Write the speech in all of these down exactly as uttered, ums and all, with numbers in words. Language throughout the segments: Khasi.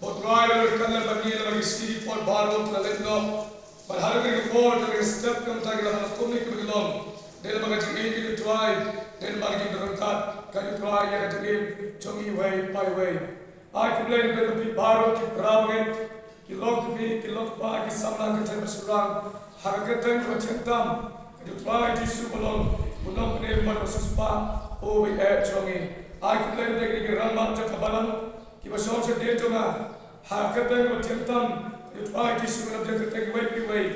Ba U Trai u la ryngkat lem bad ngi, namar ki sngi ki por baroh ki la leit noh. Bad ha kane ka por, ha kane ka step, kumta ki la long kumne kiba ki long. Dei namar ka jingim jong U Trai, dei namar ka jingryngkat ka U Trai ïa ka jingim jong ngi iwei pa iwei. Ai khublei na phi baroh ki para bangeit, ki longkmie, ki longkpa, ki samla, ki kynthei bad shynrang, ha ka kyrteng kaba thiang tam ka jong U Trai Jisu ba long U Nongpynim bad U Siewspah uba ïeit jong ngi. Ai khublei na phi ki rangbah jong ka balang, kiba shong shadien jong nga, ha ka kyrteng kaba thiang tam ka jong U Trai Jisu, ngan ïa kyrteng iwei pa iwei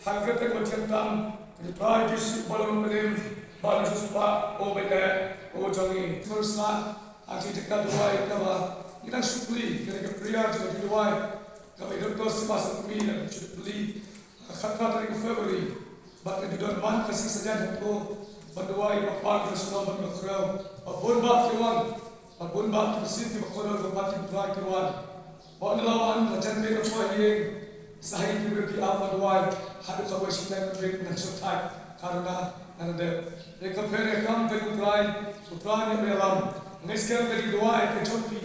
ha ka kyrteng kaba thiang tam ka jong U Trai Jisu ba long U Nongpynim bad U Siewspah uba ïeit jong ngi. Khublei. Hangta ka duwai kaba ngi dang shu plie, kane ka prayer jong ka duwai kaba i Doctor Simas Kmie i dang shu plie ha ka khatar tarik February. Bad ngi don man ka sngi sajan hato ban duwai, ba pan ka shnong bad ka khrew, ba bun bah ki wan, ba bun bah ki mynsiem kiba kordor, ba pat ki Trai ki wan. Ba ynda la wan la jan bad la poi ïing, sa hi ki briew ki ap ban duwai haduh kawei shi tylli minit, ngan shu thait ka rynda ngan dep. Ïa ka pher ïa ka kam ka jong U Trai, U Trai un ïalam. Ngi skhem ka jingduwai ka jong phi,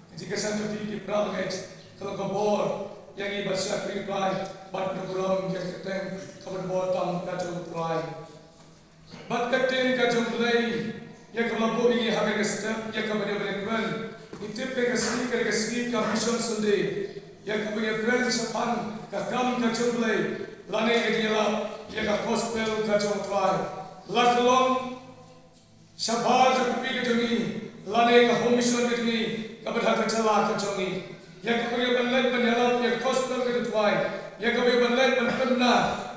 ka jingkyrshan jong phi ki para bangeit, ka long ka bor ïa ngi ban shakri U Trai bad pynburom ïa ka kyrteng kaba bor tam ka jong U Trai. Bad ka ktien ka jong U Blei ïa kaba la buh ïa ngi ha kane ka step, ïa kaba ngi dei ban kren. Ngi tip kane ka sngi, kane ka sngi ka Mission Sunday, ïa kaba ngi kren shaphang ka kam ka jong U Blei lane ka jingïalap ïa ka gospel ka jong U Trai. La ka long shabar jong ka pyrthei ka jong ngi lane ka home mission ka jong ngi, kaba dei ha ka jylla ka jong ngi, ïa kaba ngi ban leit ban ïalap ïa ka gospel ka jong U Trai, ïa kaba ngi ban leit ban pynbna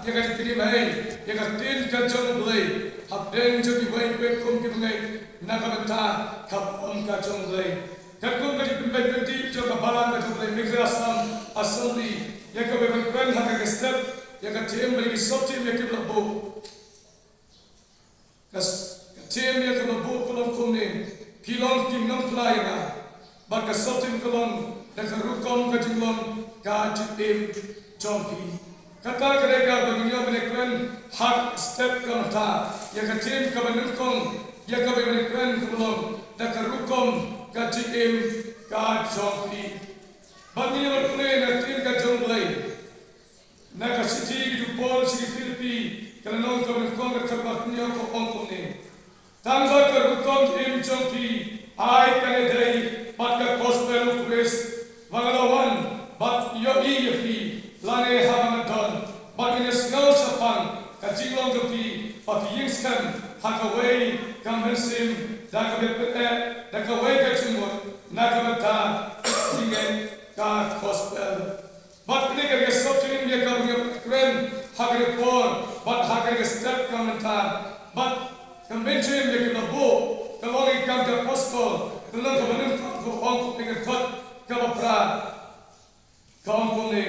ïa ka jingkynmaw, ïa ka ktien ka jong U Blei hapdeng jong kiwei kiwei kum ki bangeit na ka bynta ka burom ka jong U Blei. Katkum ka jingpynbeit byndi jong ka balang ka jong U Blei, Meghalaya Assam Assembly, ïa kaba ngi ban kren ha kane ka step, ïa ka theme ba ngi sop theme ïa kiba la buh. Ka s-, ka theme ïa kaba buh ka long kumne: Phi long ki nongphla ïa nga. Bad ka sub theme ka long: Da ka rukom ka jinglong ka jingim jong phi. Kata ka dei kaba ngin ïoh ban ïakren ha ka step ka mynta. Ïa ka theme kaba nyngkong ïa kaba ngin ïakren kaba long: Da ka rukom ka jingim ka jong phi. Bad ngin ïoh ban pule na ka ktien ka jong U Blei. Na ka shithi ka jong u Paul sha ki Philippi, ka lynnong kaba nyngkong, ka dkhot kaba hynñiew, ka ong kumne: Tang ba ka rukom jingim jong phi ai kane dei bad ka gospel u Khrist, ba nga la wan bad ïohi ïa phi lane haba nga don, bad nga ïohsngew shaphang ka jinglong jong phi, ba phi ïeng skhem ha kawei ka mynsiem, da kaba pyneh da kawei ka jingmut na ka bynta ka jingngeit ka gospel. Bad kane ka dei ka sub theme ïa kaba ngi kren ha kane ka por bad ha kane ka step ka mynta. Bad ka main theme ïa kaba buh ka long ïa ka kam ki apostol, ka lynnong kaba nyngkong, ka ong kumne, ka dkhot kaba phra, ka ong kumne: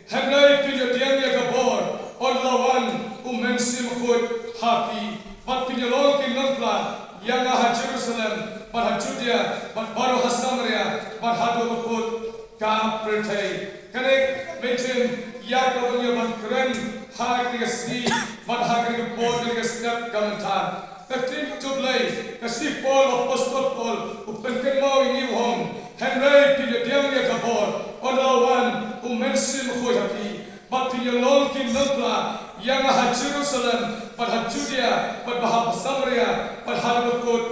Hynrei phin ïoh pdiang ïa ka bor ynda la wan u Mynsiem Bakhuid ha phi, bad phin ïa long ki nongphla ïa nga ha Jerusalem, bad ha Judea, bad baroh ha Samaria, bad haduh ba kut ka pyrthei. Kane ka main theme ïa kaba ngi ïoh ban kren ha kane ka sngi bad ha kane ka por, kane ka step ka mynta. Ka ktien ka jong U Blei, ka shithi u Paul, apostol Paul u pynkynmaw ïa ngi, u ong: Hynrei phin ïoh pdiang ïa ka bor ynda la wan u Mynsiem Bakhuid ha phi, bad phin ïa long ki nongphla ïa nga ha Jerusalem, bad ha Judea, bad bad ha Samaria, bad haduh ba kut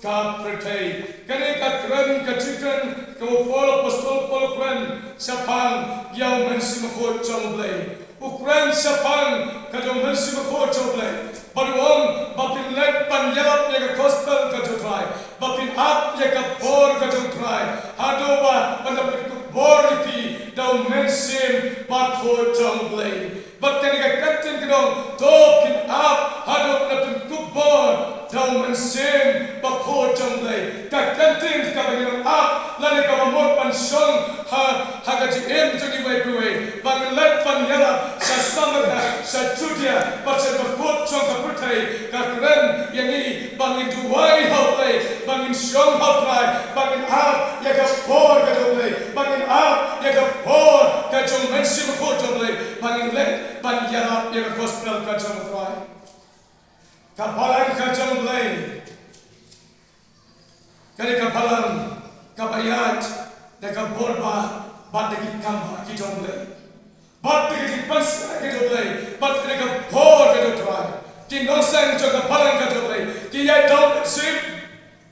ka pyrthei. Kane ka kren, ka jingkren kaba u Paul, apostol Paul u kren shaphang ïa u Mynsiem Bakhuid jong U Blei. U kren shaphang ka jong u Mynsiem Bakhuid jong U Blei, bad u ong ba phin leit ban ïalap ïa ka gospel ka jong U Trai, ba phin ap ïa ka bor ka jong U Trai, haduh ba, ban da pynkupbor ïa phi da u Mynsiem Bakhuid jong U Blei. Bad kane ka kyntien ka dang, to phin ap haduh ban da pynkupbor da u Mynsiem Bakhuid jong U Blei. Ka kyntien kaba ngi dang ap lane kaba mut ban shong ha, ha ka jingim jong ngi iwei pa iwei, ba ngin leit ban ïalap sha Samaria, sha Judea, bad sha ba kut jong ka pyrthei, ka kren ïa ngi ba ngin duwai ha U Blei, ba ngin shong ha U Trai, ba ngin ap ïa ka bor ka jong U Blei, ba ngin ap ïa ka bor ka jong u Mynsiem Bakhuid jong U Blei, ba ngin leit ban ïalap ïa ka gospel ka jong U Trai. Ka balang ka jong U Blei ka dei ka balang kaba ïaid Da ka bor ba, bad da ki kam ba ki jong U Blei. Bad da ka jingpynsngew ka jong U Blei, bad da ka bor ka jong U Trai. Ki nongseng jong ka balang ka jong U Blei, ki ïai daw mynsiem,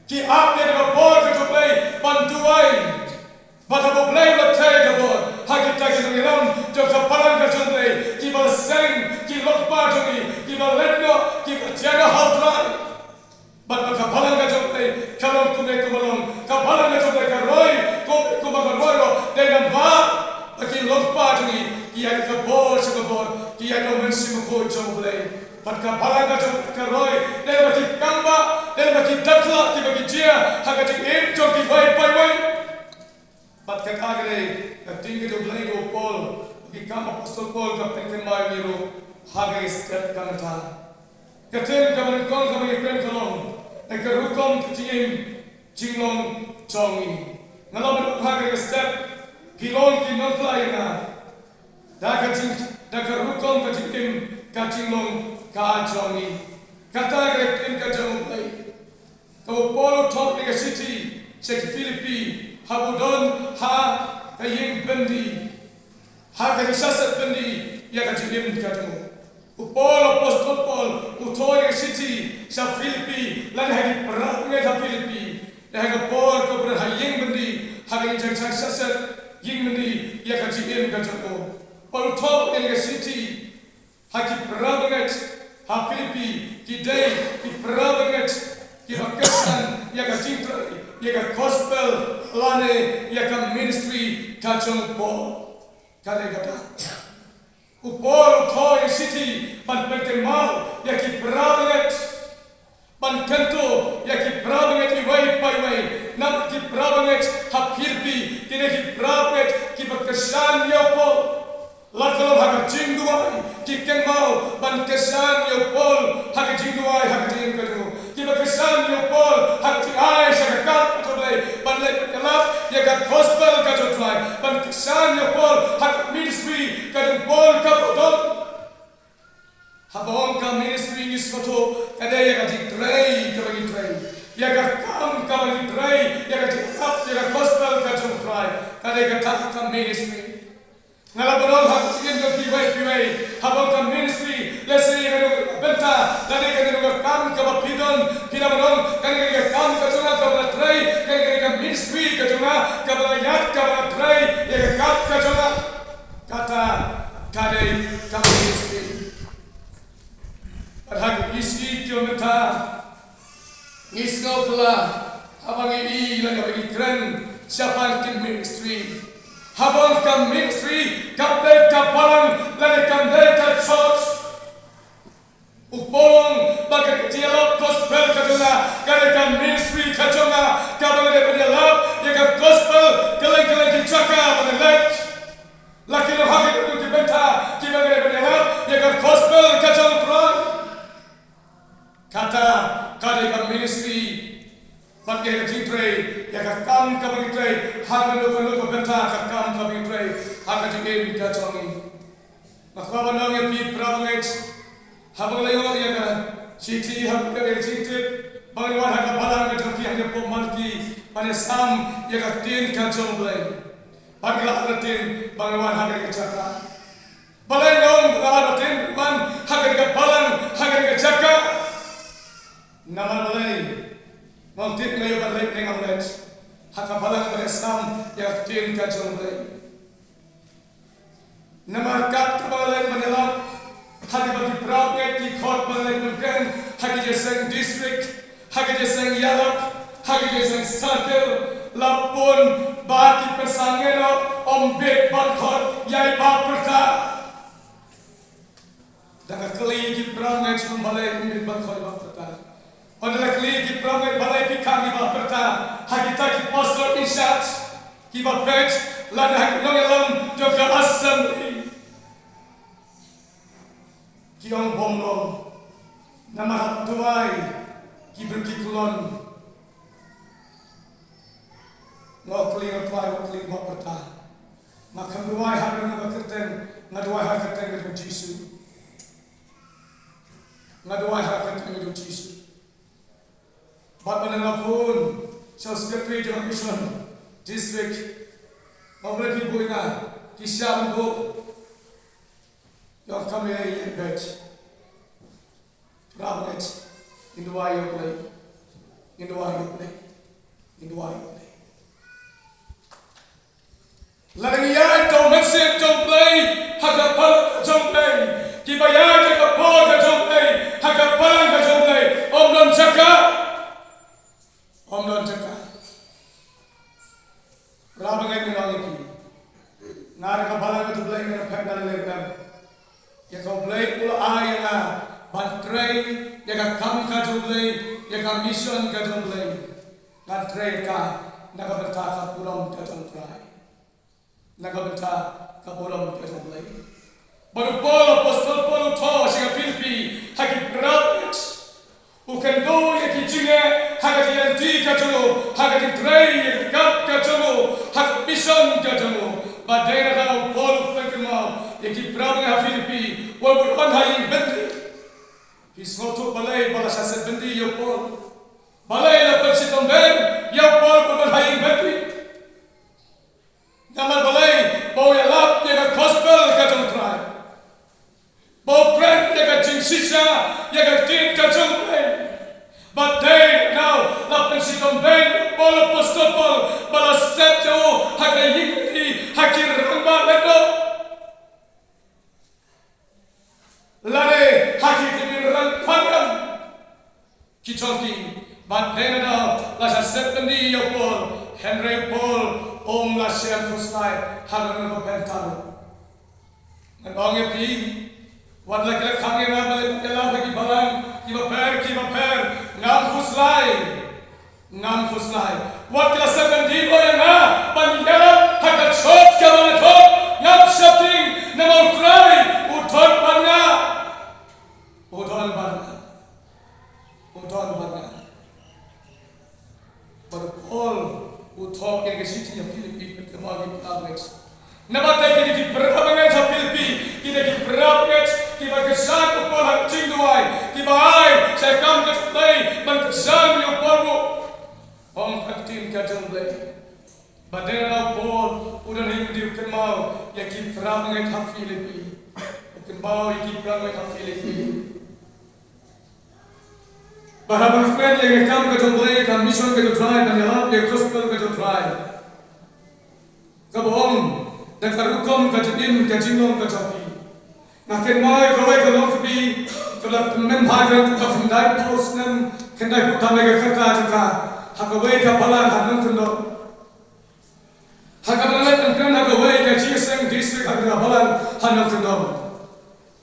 ki ap ïa ka bor ka jong U Blei, ban duwai. Bad haba U Blei u la theh ïa ka bor, ha kita ki nongïalam jong ka balang ka jong U Blei, kiba la seng, ki longkpa jong ngi, kiba leit noh, kiba thiah noh ha U Trai. Bad ba ka balang ka jong U Blei ka long kumne kumba long, ka balang ka jong U Blei ka roi kumne kumba ka roi ruh, dei namar ba ki longkpa jong ngi ki ïaid ka bor sha ka bor, ki ïaid da u Mynsiem Bakhuid jong U Blei. Bad ka balang ka jong U Blei ka roi dei ba ki kam ba, dei ba ki dakla kiba ki jia ha ka jingim jong kiwei pa iwei. Bad kata ka dei ka ktien ka jong U Blei, u Paul, ki kam apostol Paul ka pynkynmaw ïa ngi ruh ha ka step ka mynta. Ka ktien kaba nyngkong kaba ngi kren ka long, eh, ka rukom ka jingim jinglong jong ngi. Nga la ban ong ha ka step, phi long phi nongkylla ïa nga. Da ka jing, da ka rukom ka jingim ka jinglong ka jong ngi. Kata ka ktien ka jong U Blei. Ka u Paul u thoh ïa ka shithi sha ki Philippi, haba u don ha ka ïing byndi, ha ka jingshah set byndi ïa ka jingim ka jong u. U Paul, apostol Paul, u thoh ïa ka shithi sha Philippi, lane ha ki para bangeit ha Philippi, lane ha ka por kaba u don ha ïing byndi, ha ka jingshah set ïing byndi ïa ka jingim ka jong u. Paul u thoh ïa ka shithi ha ki para bangeit ha Philippi, ki dei ki para bangeit kiba kyrshan ïa ka jingtrei, ïa ka gospel, lane ïa ka ministry ka jong u Paul. Ka dei kata. U Paul u thoh ïa ka shithi ban pynkynmaw ïa ki para bangeit. Ban kyntu ïa ki para bangeit iwei pa iwei, namar ki para bangeit ha Philippi ki dei ki para bangeit kiba kyrshan ïa u Paul. La ka long ha ka jingduwai, ki kynmaw ban kyrshan ïa u Paul ha ka jingduwai, ha ka jingkyntu. Kiba kyrshan ïa u Paul ha ka jingai sha ka kam ka jong U Blei, ban leit ban ïalap ïa ka gospel ka jong U Trai, ban kyrshan ïa u Paul ha ka ministry ka jong u Paul kaba u don. Haba ong ka ministry ngi sngewthuh ka dei ïa ka jingtrei kaba ngi trei, ïa ka kam kaba ngi trei, ïa ka jingïalap ïa ka gospel ka jong U Trai, ka dei kata ka ministry. Nga la ban ong ha ka jingim jong phi iwei pa iwei, haba ong ka ministry, lehse ïa kano ka bynta, lane ïa kano ka kam kaba phi don, phi la ban ong kane ka dei ka kam ka jong nga kaba nga trei, kane ka dei ka ministry ka jong nga kaba nga ïaid, kaba nga trei, ïa ka kam ka jong nga. Kata ka dei ka ministry. Bad ha kine ki sngi mynta ngi sngewphylla haba ngi ïohi lane haba ngi kren shaphang ki ministry. Haba ong ka ministry kam dei ka balang lane kam dei ka church. U Paul u ong ba ka jingïalap gospel ka jong nga ka dei ka ministry ka jong nga, kaba nga dei ban ïalap ïa ka gospel kylleng kylleng ki jaka ba nga leit. La ki long ha kino kino ki bynta kiba nga dei ban ïalap ïa ka gospel ka jong U Trai. Kata ka dei ka ministry. Bad ka dei ka jingtrei ïa ka kam kaba ngi trei, ha kano kano ka bynta ka kam kaba ngi trei ha ka jingim ka jong ngi. Nga kwah ban ong ïa phi para bangeit, haba nga la ïoh ïa ka shithi, haba nga la ïoh ïa ka jingtip ba ngan wan ha ka balang ka jong phi hangne hapoh Malki ban ïasam ïa ka ktien ka jong U Blei. Bad nga la artatien ba ngan wan ha kane ka jaka. Balei nga ong ba nga la artatien ban wan ha kane ka balang, ha kane ka jaka? Namar balei? Nga ong tip nga ïoh ban leit ne ngam leit ha ka balang ban ïasam ïa ka ktien ka jong U Blei. Namar katba nga leit ban ïalap ha kiba ki para bangeit ki khot, ba nga leit ban kren ha ki jingïaseng district, ha ki jingïaseng ïarap, ha ki jingïaseng circle, la bun ba ki pyrshang ïa nga, ym bit ban khot ïa i Bah Pyrta. Da nga kylli ki para bangeit, balei ym bit ban khot ïa i Bah Pyrta? Ynda la kylli ki para bangeit balei phi khang ïa i Bah Pyrta ha kita ki pastor in charge kiba peit lane ha ki nongïalam jong ka assembly, ki ong bym long. Namar haba duwai ki briew ki kyllon. Nga kylli, nga duwai, nga kylli ïa i Bah Pyrta. Nga khlem duwai ha ka kyrteng, nga duwai ha ka kyrteng ka jong U Jisu. Nga duwai ha ka kyrteng ka jong U Jisu. Bad ban da nga phone sha u secretary jong ka mission district, Hynrei ki buh ïa nga, ki shah ban buh. Ïa ka mei ïa beit. Para bangeit. Ngin duwai ïa U Blei. Ngin duwai ïa U Blei. Ngin duwai ïa U Blei. Lada ngi ïaid da U Mynsiem jong U Blei ha ka balang jong U Blei. Kiba ïaid ha ka por ka jong U Blei, ha ka balang ka jong U Blei, ym don jaka. Ym don jaka. Para bangeit, ngan ong ïa phi. Nga da ka balang ka jong U Blei ngan phet na lei lei. Ïa ka U Blei u la ai ïa nga ban trei ïa ka kam ka jong U Blei, ïa ka mission ka jong U Blei. Ngan trei ïa ka na ka bynta ka burom ka jong U Trai. Na ka bynta ka burom ka jong U Blei. Bad u Paul, apostol Paul u thoh sha ka Philippi ha ki para bangeit. U kynduh ïa ki jingeh ha ka jingïaid ka jong u, ha ka jingtrei ïa ka kam ka jong u, ha ka mission ka jong u. Bad dei na kata u Paul u pynkynmaw ïa ki para bangeit ha Philippi, wat ym don ha ïing byndi. Phi sngewthuh balei ba la shah set byndi ïa u Paul? Balei la pynshitom beiñ ïa u Paul ba ym don ha ïing byndi? Namar balei? Ba u ïalap ïa ka gospel ka jong U Trai. Ba u kren ïa ka jingshisha ïa ka ktien ka jong U Blei. Bad dei na u la pynshitom beiñ u Paul, apostol Paul, ba la set ïa u ha ka ïing byndi ha ki rangbah lyngdoh. Lane ha ki tynrai rangbah ki jong ki. Bad dei na u la shah set byndi ïa u Paul, hynrei u Paul um la shem khuslai ha kane ka bynta ruh. Ngan ong ïa phi, wat la ki la khang ïa nga ban leit ban ïalap ha ki balang kiba pher kiba pher, ngam khuslai. Ngam khuslai. Wat ki la set byndi ïa nga ban ïalap ha ka jhot kaba nga thoh, ngam sheptieng, namar U Trai u don bad nga. U don bad nga. U don bad nga. Bad u Paul u thoh ïa ka shithi ha Philippi, peit kumno ki para bangeit. Namar kine ki para bangeit ha Philippi, kine ki para bangeit kiba kyrshan ïa u Paul ha ka jingduwai, kiba ai sha ka kam ka jong U Blei ban kyrshan ïa u Paul ruh. Ong ka ktien ka jong U Blei. Bad dei na u Paul u don ha ïing byndi u kynmaw ïa ki para bangeit ha Philippi. U kynmaw ïa ki para bangeit ha Philippi. Bad haba nga kren ïa ka kam ka jong U Blei, ka mission ka jong U Trai, ban ïalap ïa ka gospel ka jong U Trai. Kaba ong da ka rukom ka jingim ka jinglong ka jong phi. Nga kynmaw ïa kawei ka longkmie kaba la tymmen bha ïa ka khyndai phew snem, khyndai phew tam ïa ka kyrta jong ka ha kawei ka balang ha Nongkyndong. Ha kaba nga la leit ban kren ha kawei ka jingïaseng district ha ka balang ha Nongkyndong.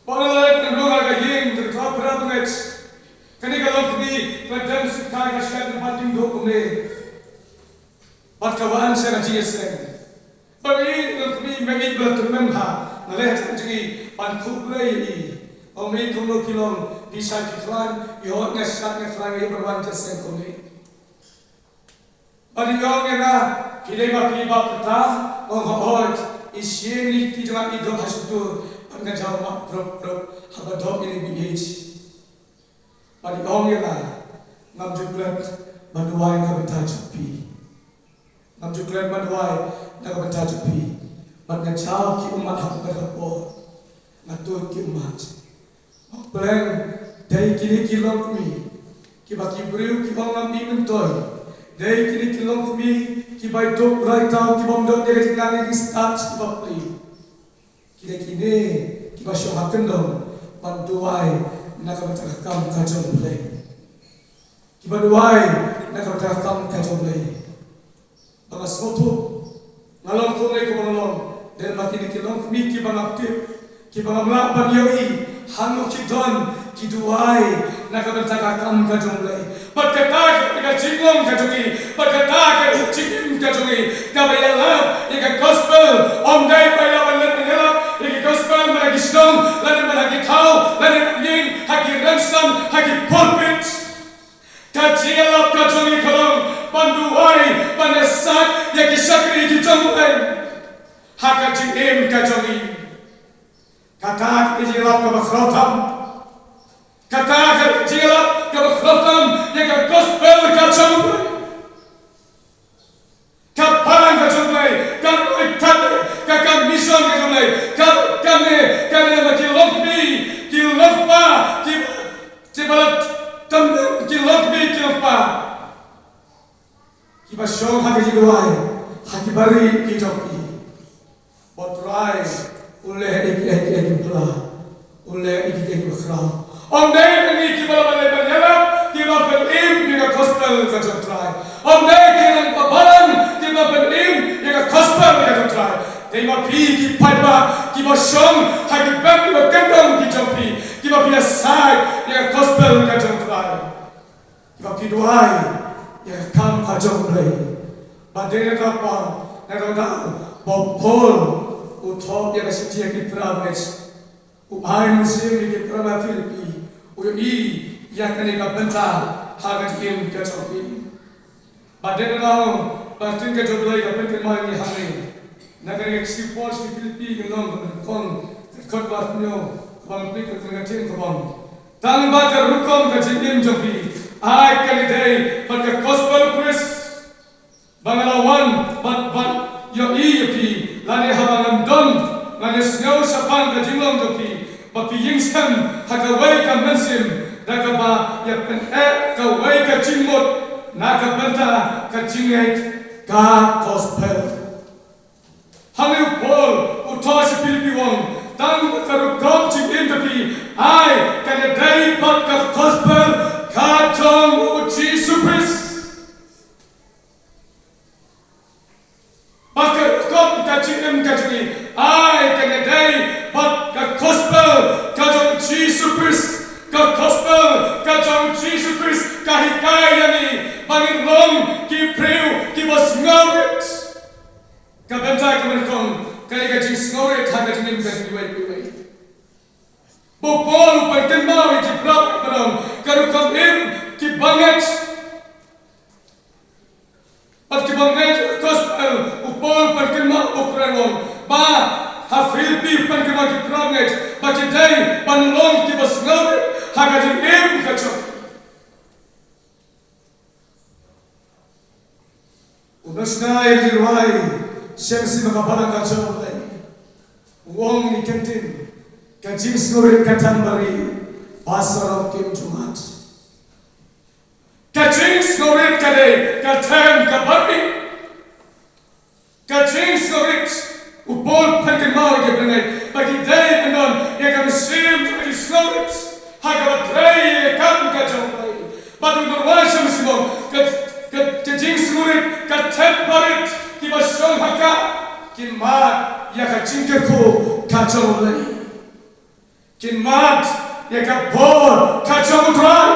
Ba nga la leit ban rung ha ka ïing ka para bangeit. Kane ka longkmie ka la dem suk kai ka shet ban ding dok kumne. Bad ka wan sha ka jingïaseng. Bad i longkmie, ma i ba la tymmen bha, nga leit ha ka jingïaseng ban khublei ïa i. Ong i, kumno phi long, phi shait phi khlaiñ? I, hooid nga shait nga khlaiñ, nga ïoh ban wan jingïaseng kumne. Bad i ong ïa nga, phi dei ma phi bapher? Ong hooid, i shim ïa ki jong nga i dok ha shyntur, bad nga jaw map prup prup haba dok ïa i bad i. Bad i ong ïa nga, ngam ju klet ban duwai na ka bynta jong phi. Ngam ju klet ban duwai na ka bynta jong phi. Bad nga jaw ki ummat ha kata ka por. Nga tuid ki ummat. Nga pleng, dei kine ki longkmie kiba ki briew ki ong ngam ïohi myntoi. Dei kine ki longkmie kiba ïaduk raithaw, ki bym don ïa ka jingnang ïa ki stad ki bapli. Kine, kine kiba shong ha kyndong ban duwai na ka bynta ka kam ka jong U Blei. Kiba duwai na ka bynta ka kam ka jong U Blei. Ba nga sngewthuh, nga long kumne kumba nga long, dei namar kine ki longkmie kiba ngam tip, kiba ngam lah ban ïohi hangno ki don, ki duwai na ka bynta ka kam ka jong U Blei. Bad kata ka dei ka jinglong ka jong ngi, bad kata ka dei ka jingim ka jong ngi, kaba ïalap ïa ka gospel. Ym dei ba ïalap, ban leit ban ïalap ïa ka gospel man ha ki shnong, lane man ha ki thaw, lane ban ïeng ha ki rynsan, ha ki pulpit. Ka jingïalap ka jong ngi ka long ban duwai, ban ïasaid ïa ki shakri ki jong U Blei ha ka jingim ka jong ngi. Kata ka dei ka jingïalap kaba khraw tam. Kata ka dei ka jingïalap kaba khraw tam ïa ka gospel ka jong U Blei. Ka balang ka jong U Blei ka roi ka Ri ki jong ki. Ba U Trai u leh ïa ki, ïa ki, ïa ki ba la, u leh ïa ki, ïa ki ba khraw. Ym dei tang ïa kiba la ban leh ban ïalap, kiba pynim ïa ka gospel ka jong U Trai. Ym dei ki rangbah balang kiba pynim ïa ka gospel ka jong U Trai. Dei ma phi ki paidbah kiba shong ha ki bynta kiba kyndong ki jong phi, kiba phi ïasaid ïa ka gospel ka jong U Trai. Ba phi duwai ïa ka kam ka jong U Blei. Ba dei na ka por, na ka daw ba U Paul u thoh ïa ka shithi ïa ki para bangeit. U ai mynsiem ïa ki para bangeit Philippi. U ïohi ïa kane ka bynta ha ka jingim ka jong phi. Ba dei na ka daw ba ka ktien ka jong U Blei ka pynkynmaw ïa ngi hangne. Na ka, ka shithi U Paul sha ki Philippi, ka lynnong kaba nyngkong, ka dkhot kaba hynñiew, kaba ngi pule, ka lynnong ka ktien kaba ong, tang bad ka rukom ka jingim jong phi, ai kan ïadei bad ka gospel Khrist ba nga la wan bad, bad ïohi ïa phi, lane haba ngam don, ngan ïasngew shaphang ka jinglong jong phi, ba phi ïeng skhem ha kawei ka mynsiem, da kaba ïa pyneh kawei ka jingmut na ka bynta ka jingngeit ka gospel. Hangne U Paul u thoh sha ki Philippi u ong, tang bad ka rukom jingim jong phi, ai kan ïadei bad ka gospel ka jong U Jisu Khrist. Bad ka rukom ka jingim ka jong ngi, ai kan ïadei bad ka gospel ka jong U Jisu Khrist. Ka gospel ka jong U Jisu Khrist ka hikai ïa ngi ba ngin long ki briew kiba sngewrit. Ka bynta kaba nyngkong ka dei ka jingsngewrit ha ka jingim ka jong iwei pa iwei. Ba U Paul u pynkynmaw ïa ki para bangeit, ka rukom im kiba ngeit bad kiba ngeit ïa ka gospel. U Paul u pynkynmaw, u kren u ong ba ha Philippi u pynkynmaw ïa ki para bangeit ba ki dei ban long kiba sngewrit ha ka jingim ka jong ki. U nongshna ïa ki rwai sha ka sima ka Balang ka jong U Blei u ong ïa kane ka ktien, ka jingsngewrit ka them bari, ba sarong kim ju mad. Ka jingsngewrit ka dei ka them kaba bari. Ka jingsngewrit, u Paul u pynkynmaw ïa ki para bangeit ba ki dei ban don ïa ka mynsiem ka jingsngewrit ha kaba trei ïa ka kam ka jong U Blei. Bad u nongrwai sha mynsiem u ong, ka, ka, ka jingsngewrit ka them barit, kiba shong ha ka kin mad ïa ka jingkyrkhu ka jong U Blei. Kin mad ïa ka bor ka jong U Trai.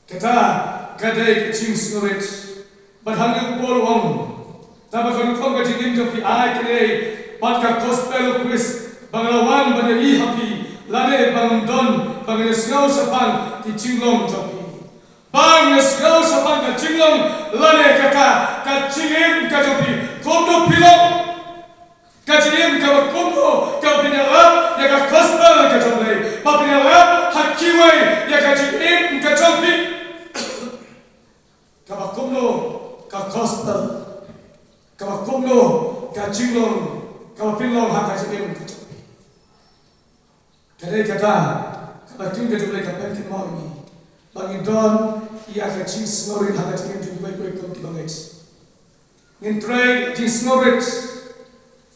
Kata ka dei ka jingsngewrit. Bad hangne u Paul u ong, tang ba ka rukom ka jingim jong phi, ai kan ïadei bad ka gospel Khrist ba nga la wan ban ïohi ha phi, lane ba ngam don ba ngan ïasngew shaphang ki jinglong jong phi. Ba ngan ïasngew shaphang ka jinglong lane kata ka jingim ka jong phi, kumno phi long. Ka jingim kaba kumno, kaba phin ïalap ïa ka gospel ka jong U Blei, ba phin ïalap ha kiwei ïa ka jingim ka jong phi. Kaba kumno ka gospel, kaba kumno ka jinglong kaba phin long ha ka jingim ka jong phi. Ka dei kata kaba ka ktien ka jong U Blei ka pynkynmaw ïa ngi ba ngin don ïa ka jingsngewrit ha ka jingim jong ngi baroh kum ki bangeit. Ngin trei jingsngewrit.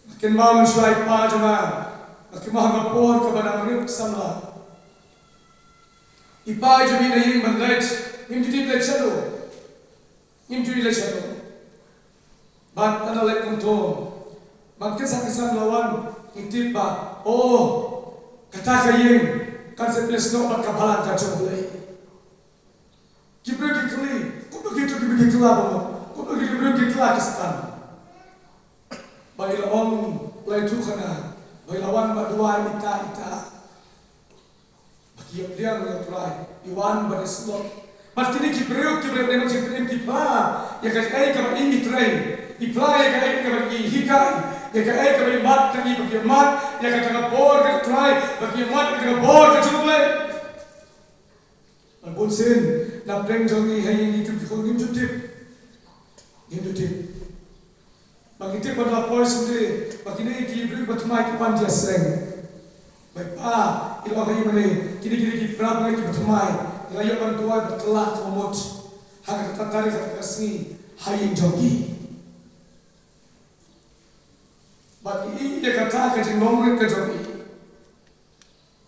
Nga kynmaw mynshuwa i pa jong nga, nga kynmaw ha ka por kaba dang rit samla. I pa i jong ngi na ïing ban leit, ngim ju tip leit shano. Ngim ju tip leit shano. Bad lada leit kumto, bad kynsan kynsan la wan, ngi tip ba, oh, kata ka ïing kan sa pynïasnoh bad ka Balang ka jong U Blei. Ki briew ki kylli, kumno kito ki briew ki kylla ba mut, kumno kito ki briew ki kylla ki Soitan. Ba i la ong, la ïathuh khana, ba i la wan bad duwai ita ita. Ba ki ïa pdiang ïa U Trai, i wan bad i slot. Bad kine ki briew, ki briew, ki briew ki phla ïa kaei kaba i trei, i phla ïa kaei kaba i hikai, ïa kaei kaba i mad, ba ki ïa mad ïa kata ka bor ka jong U Trai, ba ki ïa mad ïa kata ka bor ka jong U Blei. Bad bunsien na pdeng jong ngi ha ïing ki khun, ngim ju tip. Ngim ju tip. Ba ngi tip ba la poi Sunday, ba kine ki briew ba thymmai ki pan ïaseng. Ba i pa i la ong ha ïing mane, kine, kine ki para bangeit ki ba thymmai, ngi la ïoh ban duwai bad kylla ka mut ha kata ka tarik, ha kata ka sngi, ha ïing jong ki. Bad ïa kata ka jinglong rit ka jong ki,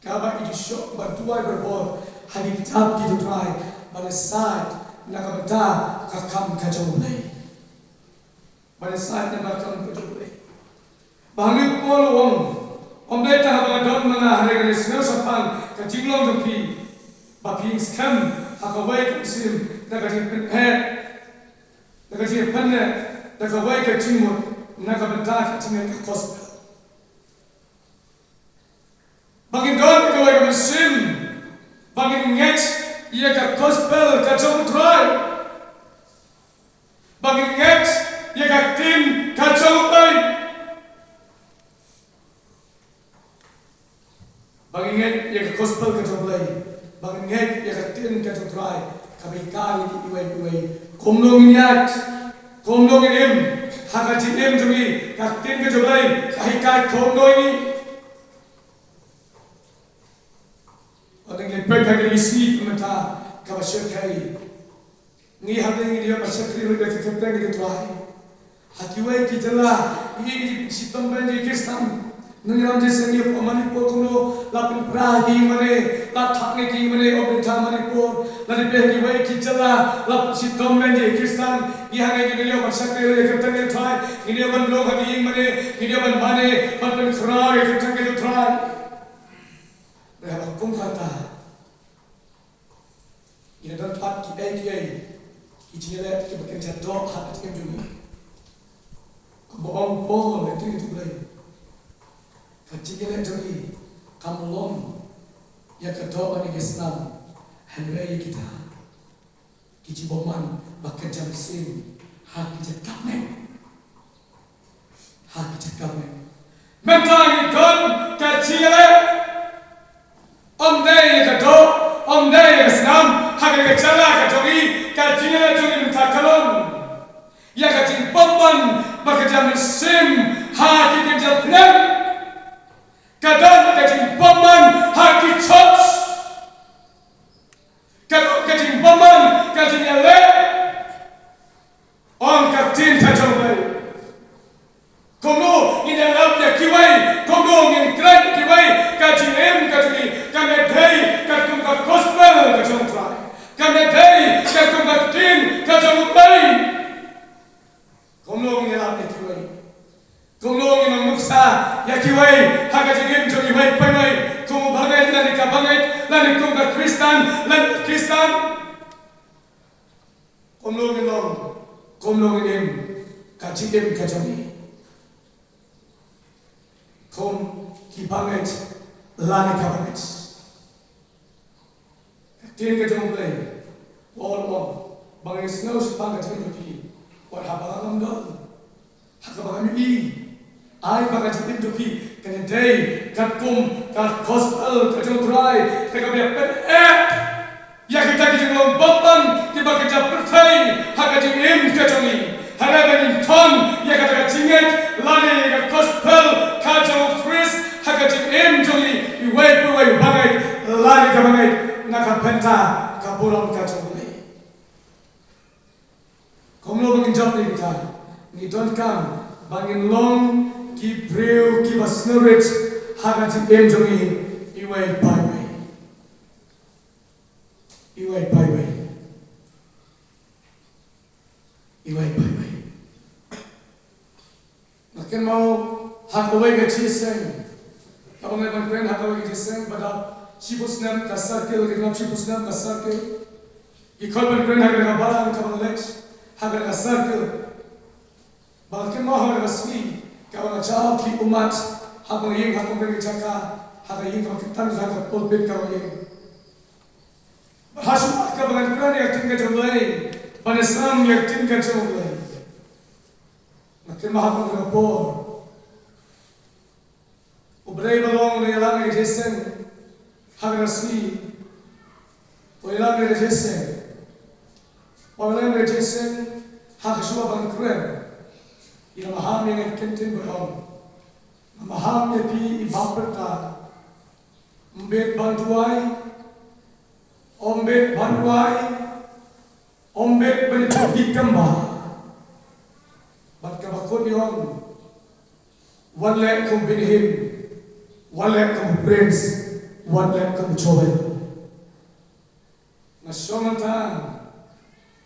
kaba i ju shong bad duwai barabor ha ki kitab ki jong U Trai, ban ïasaid na ka bynta ka kam ka jong U Blei. Ban ïasaid na ka kam ka jong U Blei. Ba hangne u Paul u ong, ym dei tang haba nga don ma nga, hynrei ngan ïa sngew shaphang ka jinglong jong phi, ba phi ïeng skhem ha kawei ka mynsiem da ka jingpyneh, da ka jingpyneh, da kawei ka jingmut na ka bynta ka jingngeit ka gospel. Ba ngin don kawei ka mynsiem ba ngin ngeit ïa ka gospel ka jong U Trai. Ba ngin ngeit ïa ka ktien ka jong U Blei. Ba ngin ngeit ïa ka gospel ka jong U Blei. Ba ngin ngeit ïa ka ktien ka jong U Trai. Kaba hikai ïa ngi iwei pa iwei. Kumno ngin ïaid, kumno ngin im ha ka jingim jong ngi, ka ktien ka jong U Blei ka hikai kumno ïa ngi. Wat ngi peit ha kine ki sngi mynta kaba shyrkhei. Ngi hap ngi ïoh ban shakri ruh ïa ka kyrteng ka jong U Trai. Ha kiwei ki jylla ngi ïohi ka jingshitom beiñ ïa ki Khristan. Ngi ïohi jingshaniah hapoh Manipur kumno la pynpra ïa ki ïing mane, la thah ïa ki ïing mane, ym dei tang Manipur, la dei peit ha kiwei ki jylla la pynshitom beiñ ïa ki Khristan. Ngi hangne ngin ïoh ban shakri ruh ïa ka kyrteng ka jong U Trai, ngin ïoh ban long ha ki ïing mane, ngin ïoh ban mane, ban pynkhraw ïa ka kyrteng ka jong U Trai. Hynrei haba kum kata, ngi la don pat kiei kiei ki jingïaleh kiba kynja doh ha ka jingim jong ngi. Kumba ong Paul ha ka ktien ka jong U Blei, ka jingïaleh jong ngi kam long ïa ka doh bad ïa ka snam, hynrei ïa kita ki jingbymman ba kynja mynsiem ha ki jaka met. Ha ki jaka met. Mynta ngi don ka jingïaleh. Ym dei ïa ka doh, ym dei ïa ka snam, ha ka jaka ka jong ngi, ka jingïaleh jong ngi mynta ka long ïa ka jingbymman ba kynja mynsiem ha ki kynja met. Ka don ka jingbymman ha ki church. Ka don ka jingbymman ka jingïaleh. Ong ka ktien ka jong U Blei. Kumno ngin ïalap ïa kiwei, kumno ngin kren ïa kiwei, ka jingim ka jong ngi kam dei katkum ka gospel ka jong U Trai. Kam dei katkum ka ktien ka jong U Blei. Kumno ngin ïalap ïa kiwei. Kumno ngin ym nuksa ïa kiwei ha ka jingim jong kiwei pa kiwei, kum u bangeit lane ka bangeit, lane kum ka Khristan lane ka Khristan. Kumno ngin long, kumno ngin im ka jingim ka jong ngi kum ki bangeit lane ka bangeit. Ka ktien ka jong U Blei, Paul u ong, ba ngin sngew shaphang ka jingim jong phi, wat haba ngam don, ha kaba ngam ïohi. Ai ba ka jingim jong phi kan dei katkum ka gospel ka jong U Trai, kaba ïa pyneh ïa kita ki jinglong bymman kiba kynja pyrthei ha ka jingim ka jong ngi. Hynrei ba ngin thon ïa kata ka jingngeit lane ïa ka gospel ka jong U Khrist ha ka jingim jong ngi, iwei pa iwei, u bangeit lane ka bangeit, na ka bynta ka burom ka jong U Blei. Kumno ba ngin jop ïa kata? Ngi donkam ba ngin long ki briew kiba sngewrit ha ka jingim jong ngi, iwei pa iwei. Iwei pa iwei. Iwei pa iwei. Nga kynmaw ha kawei ka jingïaseng kaba nga la ban kren ha kawei ka jingïaseng ba dap shiphew snem ka circle, ka dap shiphew snem ka circle. Ki khot ban kren ha kane ka balang kaba nga leit ha kane ka circle. Ba nga kynmaw ha kane ka sngi kaba nga jaw khlieh ummat ha kaba nga ïeng ha kawei ka jaka, ha ka ïing kaba kyrteng, ha ka pulpit kaba nga ïeng. Bad ha shuwa kaba ngan kren ïa ka ktien ka jong U Blei, ban ïasam ïa ka ktien ka jong U Blei, nga kynmaw ha kane ka por U Blei ba long u la ïalam ïa ka Jason ha kane ka sngi. U la ïalam ïa ka Jason. U la ïalam ïa ka Jason ha ka shuwa ban kren. Ngi la maham ïa ngi ktien ktien ba long. Nga maham ïa phi i bapyrta. Ym bit ban duwai. Ym bit ban duwai. Ym bit ban ïathuh ki kamba. Wan leh kum u Benny Hinn, wan leh kum u Prince, wan leh kum u Joel. Nga shong hangta,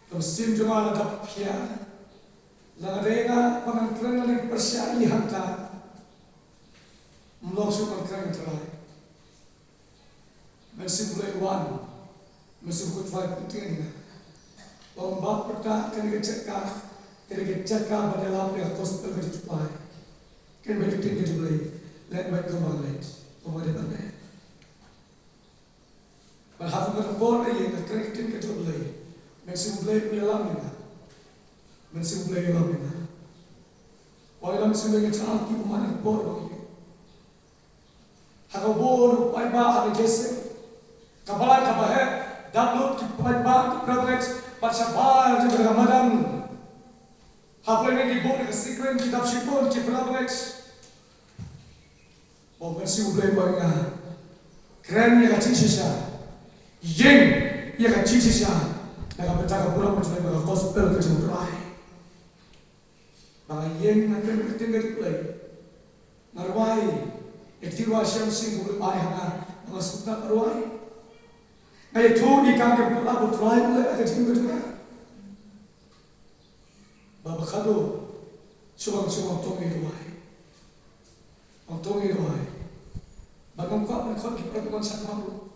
ka mynsiem jong nga la dap khia. Lada nga dei nga ba ngan kren lane pyrshah ïa hangta, ym long shuh ban kren, Trai. Mynsiem Blei wan, Mynsiem Blei pyntieng ïa nga. Ong ba pyrta kane ka jaka, kane ka jaka ban ïalap ïa ka gospel ka jong U Trai. Kane ka ktien ka jong U Blei, leh beit kumba leh, kumba dei ban leh. Bad ha kane ka por ïa nga kren ka ktien ka jong U Blei. Mynsiem Blei u ïalam ïa nga. Mynsiem Blei u ïalam ïa nga. Wan ïalam Mynsiem Blei, nga tharai ki ummat ha ka por ba ïa ha ka bun u paidbah ha ka Jesse. Ka balang kaba heh, dap lut ki paidbah ki para bangeit bad shabar jong ka madan. Hapdeng ki bun ki secret ki dap shibun ki para bangeit. Ba u Mynsiem Blei u ong ïa nga, kren ïa ka jingshisha, ïeng ïa ka jingshisha na ka bynta ka burom ka jong ka gospel ka jong U Trai. Ba nga ïeng nga kren ka ktien ka jong U Blei. Nga rwai ïa ki rwai shisha mynsiem ba U Blei u ai ha nga, ba nga sngewtynnat ban rwai. Nga ïathuh ïa ka kam ka pla ba U Trai u leh ha ka jingim ka jong nga. Ba ba khadduh shu wan shu wan tong ïa duwai. Wan tong ïa duwai. Ba ngam kwah ban khot ki para bangeit sha khmat ruh.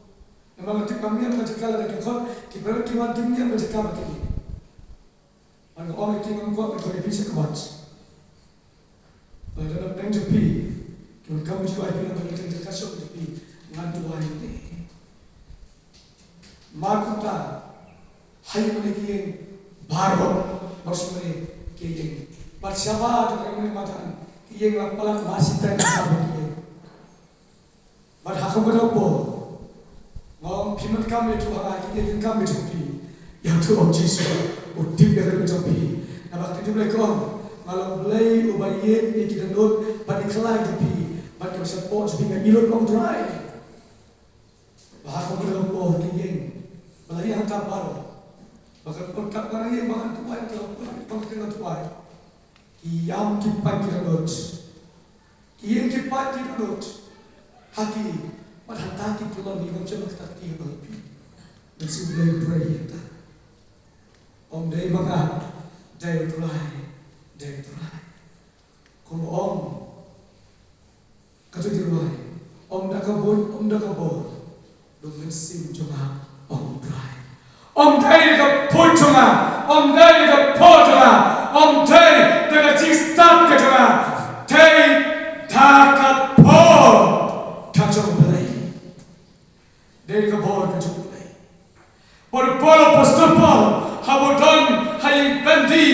Namar nga tip ba mynmiet ka jaka lada ki khot ki para bangeit ki wan, ki mynmiet ka jaka ba ki. Bad nga ong ïa ki, ngam kwah ban khot ïa phi sha khmat. Bad lada pdeng jong phi ki wan kam U Trai, phi nang ban ïeng sha ka shong jong phi, ngan duwai ïa phi. Mar kumta ha ïing mane ki ïeng baroh, baroh shi mane ki ïeng. Bad shabar jong ka ïing mane madan ki ïeng la palat, la shi teng shabar ki ïeng. Bad ha kaba dei por nga ong, phi men kam ïathuh ha nga, ki ïeng kam ïathuh phi. Ïathuh, ong Jisu u tip ïa ka dohnud jong phi. Namar ka ktien U Blei ka ong, nga long U Blei uba ïeit ïa ki dohnud bad ïa ki khlaiñ jong phi. Bad kaba shapoh jong phi nga ïeh lut, ong U Trai. Ba ha kaba dei por ki ïeng, ba la ïeng hangta baroh. Ba ka por kat ba nang ïeng ba ngan duwai, ka por kat ba ngan duwai, ki ïam ki pait ki dohnud. Ki ïeng ki pait ki dohnud ha ki, bad hangta ki pynlong ïa ka jingmut ka kti ba la phi. Mynsiem Blei u pynlong ïa hangta. Ym dei ma nga, dei U Trai, dei U Trai. Kumba ong kato ka jingrwai, ym da ka buit, ym da ka bor, da u Mynsiem jong nga, ong U Trai. Ym dei da ka buit jong nga, ym dei da ka bor jong nga, ym dei da ka jingstad ka jong nga, dei da ka bor ka jong U Blei. Dei da ka bor ka jong U Blei. Bad u Paul, u apostol Paul, haba u don ha ïing byndi,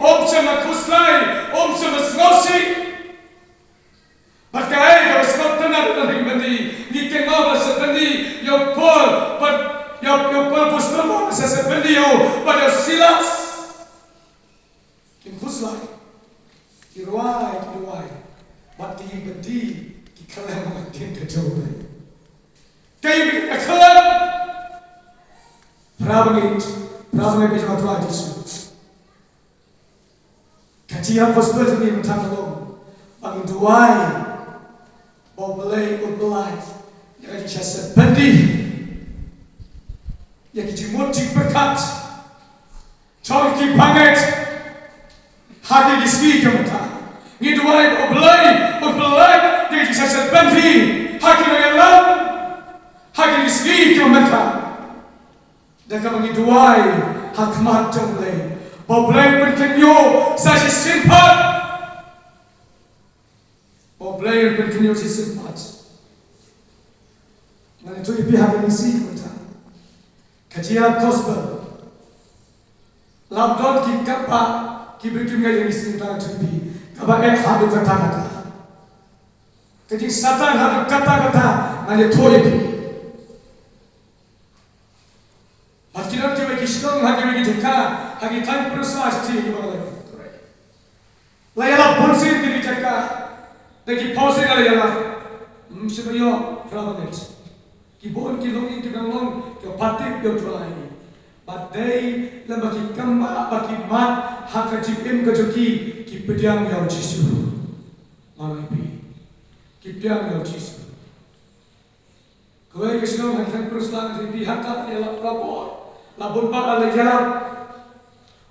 um shym la khuslai, um shym la sngewsih. Bad kaei kaba sngewtynnat ha ïing byndi, ngi kynmaw ba la shet byndi ïa u Paul, bad ïa u, ïa u Paul apostol, ba la shet byndi ïa u bad ïa u Silas. Kim khuslai. Ki rwai, ki rwai. Bad ki ïing byndi ki khlem ha ka ktien ka jong U Blei. Ki ïing byndi ki khlem. Para bangeit, para bangeit ba ïeit jong U Trai Jisu. Ka jingïarap gospel jong ngi mynta ka long ba ngin duwai ba U Blei un pyllait ïa ka jingshisha byndi, ïa ka jingmut jingpyrkhat jong ki bangeit ha kine ki sngi ki ba mynta. Ngi duwai ba U Blei un pyllait ïa ka jingshisha byndi ha ki nongïalam ha kine ki sngi ki ba mynta. Da kaba ngi duwai ha khmat jong U Blei, ba U Blei un pynkynmaw sa shisien pat. Ba U Blei un pynkynmaw shisien pat. Ngan ïathuh ïa phi ha kine ki sngi mynta. Ka jingïarap gospel. Lam don ki kaba ki briew kim ngeit, ha kine ki sngi mynta ngan ïathuh ïa phi. Kaba eh haduh katta katta. Ka jingsatan haduh katta katta ngan ïathuh ïa phi. Bad ki don kiwei ki shnong, ha kiwei ki jaka, ha ki thaiñ pyrsa shi ki ba la, la ïalap bunsien ki jaka. Da ki pawsien la ïalap. Ym shym ïoh, para bangeit. Ki bun ki longïing ki dang long, ki pat tip ïa U Trai. Bad dei lem bad ki kynmaw, bad ki mad ha ka jingim ka jong ki, ki Ki pdiang ïa u Jisu. Ngan ong ïa phi, ki pdiang ïa u Jisu. Kawei ka shnong ha ki thaiñ Jerusalem, ïa phi, ha ka ïa la prabor, la bun bak la ïalap.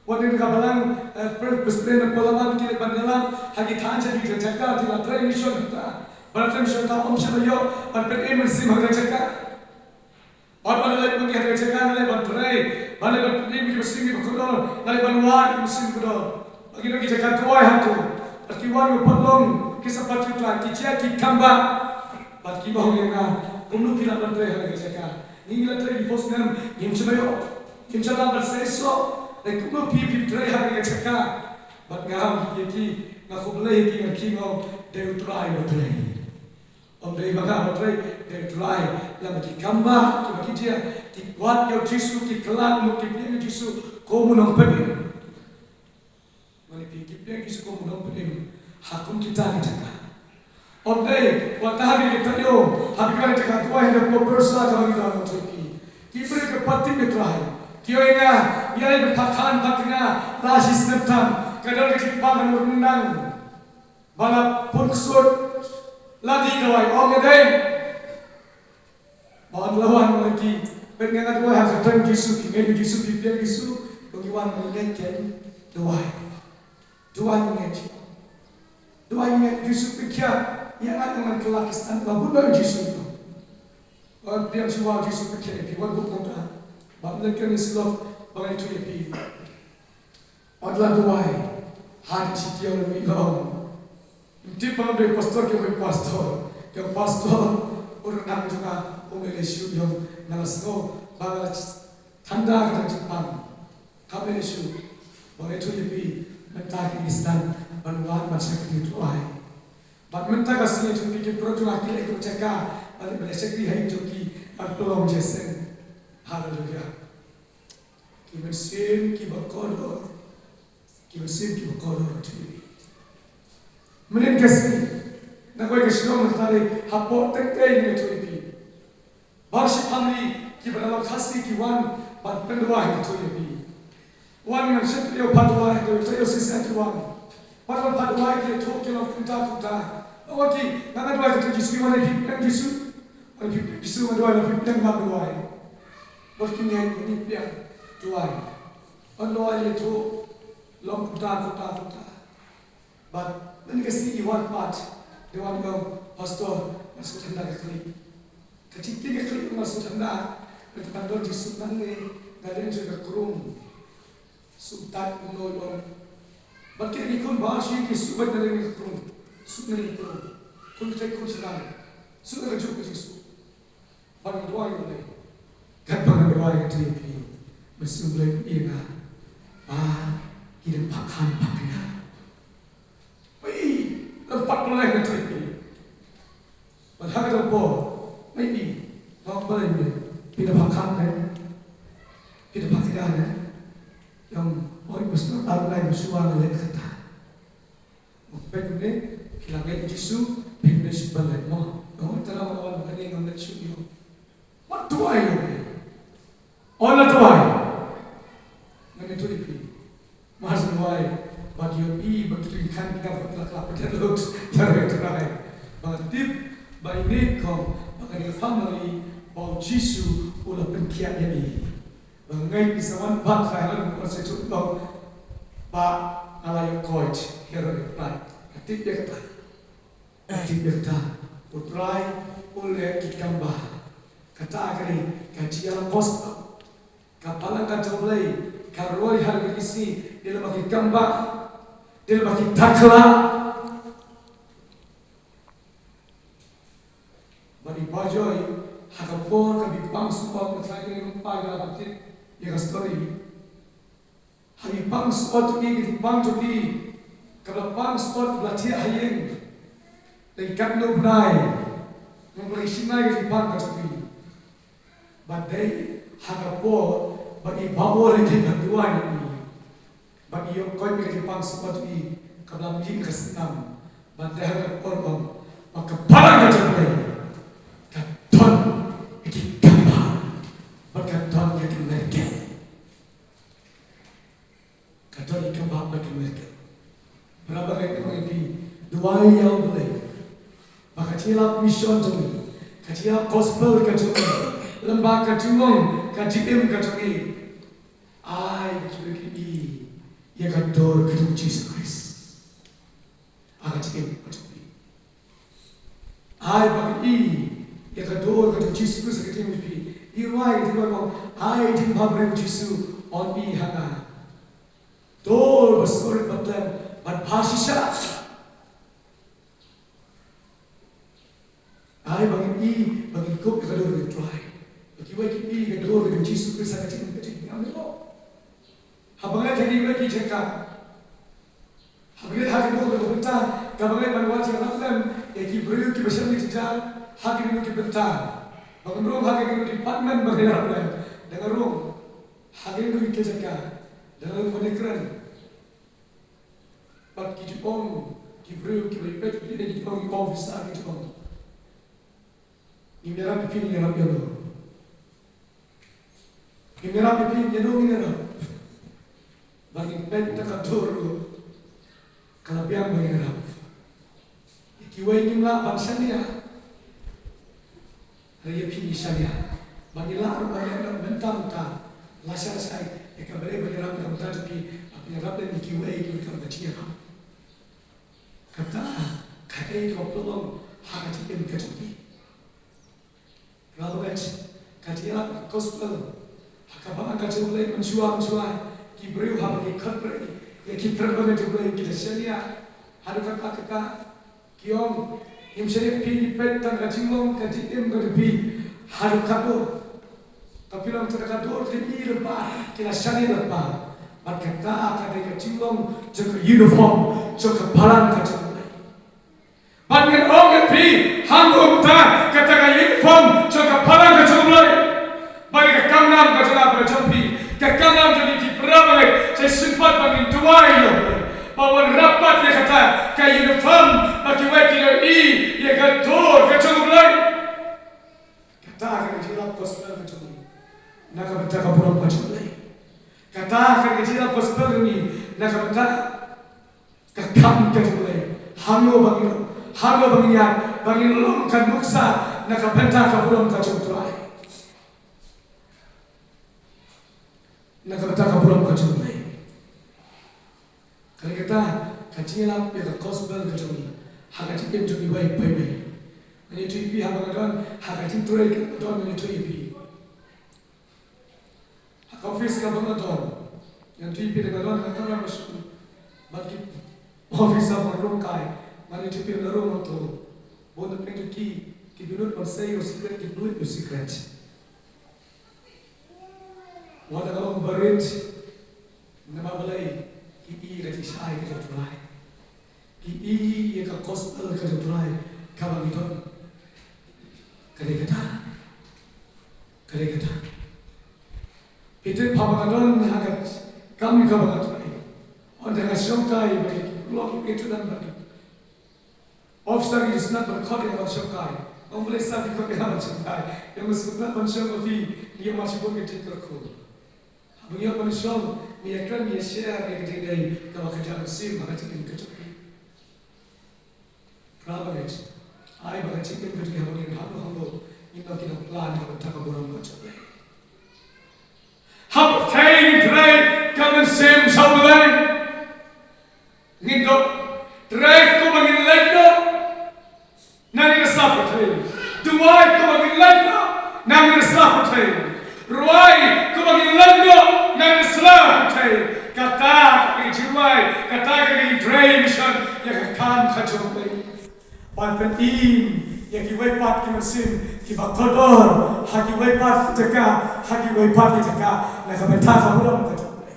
Wat ïa ka balang, eh, pre-, president of parliament ki leit ban ïalap ha ki thaiñ, ha ki jaka, ki la trei mission ta. Ba la trei mission ta, ym shym la ïoh ban pynim mynsiem ha ka jaka. Bad ban leit ban ïa ka jaka, nga leit ban trei, ban leit ban pynim ki mynsiem kiba kordor, nga leit ban wad ki mynsiem kordor. Ba ki don ki jaka duwai hangto. Bad ki wan, ki pat long ki sapat ki trai, ki jia ki kambah. Bad ki ong ïa nga, kumno phi lah ban trei ha ka jaka? Ngi, ngi la trei ki bos ngam, ngim shym ïoh, ngim shym lah ban seisoh. Dei kumno phi, phi trei ha ka jaka? Bad nga ong ïa ki, nga khublei ïa ki, nga, ki ong, dei u Trai uba trei. Ym dei ba nga ba trei, dei u Trai. Lada ki kambah kiba ki jia ki kwah ïa u Jisu, ki kylla, ki pdiang ïa u Jisu kum u nongpynim. Ngan ong ïa phi, ki pdiang ïa u Jisu kum u nongpynim ha kum kita ki jaka. Ym dei wat ha ki taïew, ha ki jaka duwai, ha ka por pyrsa kaba ki don, ngan ong ïa phi, ki briew kiba tip ïa u Trai ki ong ïa nga, ïa, ïa, pha khan pha kynga la shi snem tam, ka don ka jingpang ha u Nongrynrang. Ba la pun ksuid, la dih dawai, ym dei. Ba la wan, wan ki, peit, nga, nga duwai ha ka kyrteng Jisu, ki ngeit Jisu, ki pdiang Jisu, ko ngi wan, ngi ngeit, ki dawai. Duwai ngi ngeit. Duwai ngi ngeit Jisu, pynkhiah ïa nga, ngan kylla ki stan ba bun ba Jisu. Wan pdiang shuwa Jisu, pynkhiah ïa phi, wan bud kumta. Ba leit kane syllok, ba ngan ïathuh ïa phi. Wat la duwai, ha ka shi taïew lem, ym tip ba ngam dei pastor, ki ong pastor, ki ong pastor, u rangbah jong nga um leit shuh, ong, nga la sngew ba nga la tanda ka jingpang. Kam leit shuh. Ba nga ïathuh ïa phi, mynta kine ki sdang ban wan ban shakri duwai. Bad mynta ka sngi ïathuh ïa phi, ki paralok jong nga ki leit ha ka jaka ban leit ban shakri ha ïing jong ki, ban pynlong jingïaseng. Haleluya. Ki mynsiem kiba kordor. Ki mynsiem kiba kordor, ïathuh ïa phi. Mynnin ka sngi, na kawei ka shnong, na tari hapoh Tengtei, ngan ïathuh ïa phi, ba shi family kiba na Long Khasi ki wan ban pynduwai, ngan ïathuh ïa phi. Wan, ngan shim taïew phah duwai, taïew shisha ki wan. Bad wan phah duwai, ki ïathuh, ki long kumta kumta. Wan ki, nga, nga duwai ha ka kyrteng Jisu, wan, phi pdiang Jisu. Wan, phi pdiang Jisu, nga duwai, wan, phi pdiang, nga duwai. Bad ki ngeit, ngi pdiang duwai. Wan, duwai, ïathuh, long kumta kumta kumta. Bad mynnin ka sngi ki wan pat, ki wan, ki ong, pastor, nga sngewthuh ynda ka khlieh. Ka jingtieng ka khlieh, nga sngewthuh ynda. Mynta ban don jingsuk nangne, nga don jong ka krung. Suk tat kumno, ong. Bad kine ki khun ba shu ïeng ki suk beit na liang ka krung. Suk na liang ka krung. Khun kynthei, khun shynrang. Suk na kajuh ka jingsuk. Bad nga duwai, nga leh. Katba nga duwai, nga ïathuh ïa phi, mynsiem Blei ïa nga ba ki dang phah khan phah kynga. Phi, dang pat pynlong, nga ïathuh ïa phi. Bad ha kata ka por, maybe, nga ong balei, phi da phah khan ne? Phi da phah kynga ne? Ong, oi pastor, ar lai mynshuwa nga leh kata. Peit kumne, phi la ngeit Jisu, phin leh shuh balei mo? Ong, tara ma wan kane ngam leh shuh ïa u. Wat duwai ïa u. Ong, la duwai. Ngan ïathuh ïa phi. Mar shu duwai, bad ïohi ba ki jingkhan ki dang pat la khlap pat lut. Ïa u Trai. Ba nga tip ba ine i kong, ba kane ka family, ba u Jisu u la pynkhiah ïa i. Ba nga ngeit i sa wan pat ha Herod, u sa ïathuh ba nga la ïoh koit Herod, Trai. Nga tip ïa kata. Nga tip ïa kata. U Trai u leh ki kam ba. Kata ka dei ka jingïalam gospel. Ka Balang ka jong U Blei ka roi ha kine ki sngi, dei lyngba ki kam ba, dei lyngba ki takla. Bad i Bajoi, ha ka por kaba i pang sumar, nga tharai ki nongpeit ki la tip ïa ka story. Ha i pang sumar jong i, ka jingpang jong i kaba la pang sumar, kaba la thiah ha ïing. Dei katno bnai, ngan ong, lai shi bnai ka jingpang ka jong i. Bad dei ha ka por ba i Baibl i dei ban duwai ïa i. Bad i ïoh koit ïa ka jingpang sumar jong i kaba la mih ka snam. Bad dei ha ka por ba, ba ka Balang ka jong U Blei ka don ïa ki kam ba, bad ka don ïa ki miracle. Ka don ïa ki kam ba bad ki miracle. Para bangeit, para bangeit, duwai ïa U Blei ba ka jingïalap mission jong ngi, ka jingïalap gospel ka jong ngi, lem bad ka jinglong ka jingim ka jong ngi, ai ba ki briew kin i ïa ka dur ka jong U Jisu Khrist ha ka jingim ka jong ngi. Ai ba kin i ïa ka dur ka jong U Jisu Khrist ha ka jingim jong phi. I rwai, i rwai, ba ai jingbhabriew U Jisu un i ha nga. Dur ba sngewrit bad lem bad ba shisha. Ai ba ngin i, ba ngin kup ïa ka dur ka jong U Trai, ba kiwei kin i ïa ka dur ka jong U Jisu Khrist ha ka jingim ka jong ngi. Ngam ïoh. Haba ngi leit ha kiwei ki jaka, haba ngi leit ha ki dur ki bynta, kaba ngi leit ban wad ïarap lem ïa ki briew kiba shem ïa ka jingjaw ha kino kino ki bynta, ba ngin rung ha kino kino ki department ba ngi ïarap lem, da nga rung ha kino kino ki jaka, da nga rung ban ïakren bad ki jong ki briew kiba ïapeit, ki jong ki officer, ki jong. Ngin ïarap ïa phi, ngin ïarap ïa u. Ngin ïarap ïa phi, ïa u ngin ïarap. Ba ngin peit na ka dur ruh, ka la biang ba ngin ïarap. Ïa kiwei ngim lah ban shaniah, hynrei ïa phi ngi shaniah. Ba ngin lah ruh ban ïarap mynta mynta, lashai lashai. Ïa kaba dei ban ïarap, ïarap mynta ïa phi, ba phin ïarap lem ïa kiwei, kiwei kiba kam ka jingïarap. Kata ka dei kaba pynlong ha ka jingim ka jong ngi. Para bangeit, ka jingïalap gospel ha ka balang ka jong U Blei mynshuwa mynshuwa, ki briew haba ki khot briew ïa ki para bangeit U Blei ki da shaniah. Haduh katta katta ki ong, ngim shaniah ïa phi, ngi peit tang ka jinglong ka jingim ka jong phi. Haduh katno ka phi long tang ka dur, ki i lypa, ki la shaniah lypa. Bad kata ka dei ka jinglong jong ka uniform jong ka balang ka jong U Blei. Bad ngan ong ïa phi, hangno mynta kata ka uniform jong ka balang ka jong U Blei. Bad ka kam nam ka jong nga bad ka jong phi, ka kam nam jong ngi ki para bangeit, sa shisien pat ba ngin duwai ïa U Blei ba un rap pat ïa kata ka uniform, ba kiwei kin ïohi ïa ka dur ka jong U Blei. Kata ka dei ka jingïalap gospel ka jong ngi na ka bynta ka burom ka jong U Blei. Kata ka dei ka jingïalap gospel ka jong ngi na ka bynta ka kam ka jong U Blei. Hangno ba ngin, hangno ba ngin ïaid, ba ngin long ka nuksa na ka bynta ka burom ka jong U Trai, na ka bynta ka burom ka jong U Blei. Ka dei kata ka jingïalap ïa ka gospel ka jong ngi ha ka jingim jong ngi beit beit. Ngan ïathuh ïa phi, haba nga don ha ka jingtrei kaba nga don, ngan ïathuh ïa phi. Ha ka office kaba nga don, ngan ïathuh ïa phi, nga don ha ka kamra ba shong bad ki officer ba rung kai. Ngan ïathuh ïa phi, nga rung hangto. Bun na pdeng jong ki, ki dohnud ban sei ïa u sikret, ki dohnud ïa u sikret. Wat la ka long barit, namar balei? Ki i ïa ka jingshai ka jong U Trai. Ki i ïa ka gospel ka jong U Trai kaba ngi don. Ka dei kata. Ka dei kata. Phi tip, haba nga don ha ka kam kaba nga trei, ynda nga shongkai bad ki lok, ki tu dan bad ki officer, ki sngewtynnat ban khot ïa nga ban shongkai. Ong, balei sa phi khot ïa nga ban shongkai? Ïa nga sngewtynnat ban shong bad phi, ïa nga shibun ki jingkyrkhu. Haba ngi ïoh ban shong, ngi ïakren, ngi ïashare ïa ka jingdei kaba kynja mynsiem ha ka jingim ka jong ngi. Para bangeit, ai ba ka jingim ka jong ngi, haba ngin hap noh hangno, ngin long ki nongpla na ka bynta ka burom ka jong U Blei. Hap pyrthei ngin trei ka mynsiem sha U Blei. Ngin duh, trei kumba ngin leit noh na ngi na sla pyrthei. Duwai kumba ngin leit noh na ngi na sla pyrthei. Rwai kumba ngin leit noh na ngi na sla pyrthei. Kata ka dei ka jingrwai, kata ka dei ka jingtrei mission ïa ka kam ka jong U Blei. Ban pynim ïa kiwei pat ki mynsiem kiba kordor ha kiwei pat ki jaka, ha kiwei pat ki jaka, na ka bynta ka burom ka jong U Blei.